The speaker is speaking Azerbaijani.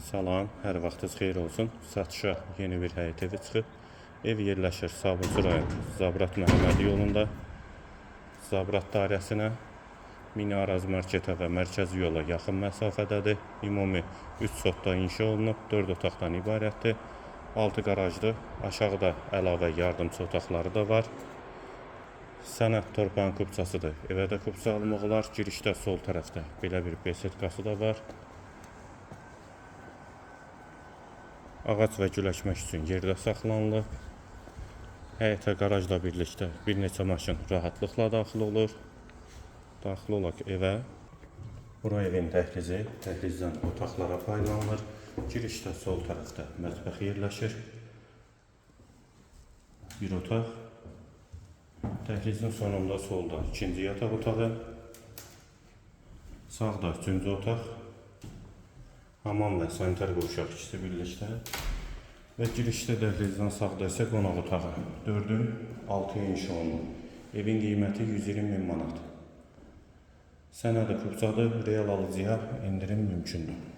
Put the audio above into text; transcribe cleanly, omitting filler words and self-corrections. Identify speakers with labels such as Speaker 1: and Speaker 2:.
Speaker 1: Salam, hər vaxtınız xeyir olsun. Satışa yeni bir həyət evi çıxıb. Ev yerləşir Sabunçu rayon Zabrat Məhəmmədi yolunda. Zabrat dairəsinə, Mini Araz marketə və mərkəzi yola yaxın məsafədədir. Ümumi 3 sotda inşa olunub, 4 otaqdan ibarətdir. 6 qarajdır. Aşağıda əlavə yardımçı otaqları da var. Sənəd torpağın kupçasıdır. Evə də kupça almaq olar. Girişdə sol tərəfdə belə bir besetkası da var. Ağac və gül əkmək üçün yerdə saxlanılıb. Həyətə qarajla birlikdə bir neçə maşın rahatlıqla daxil olur. Daxil olaq evə. Bura evin dəhlizi, dəhlizdən otaqlara paylanılır. Girişdə sol tərəfdə mətbəx yerləşir. Bir otaq. Dəhlizin sonunda solda ikinci yataq otağı. Sağda üçüncü otaq. Hamam və sanitar qovşaq ikisi birlikdə. Və girişdə dəhlizdən sağda isə qonaq otağı. 4-ün 6-ya inşa olunub. Evin qiyməti 120 min manat. Sənədi kupçadır, real alıcıya endirim mümkündür.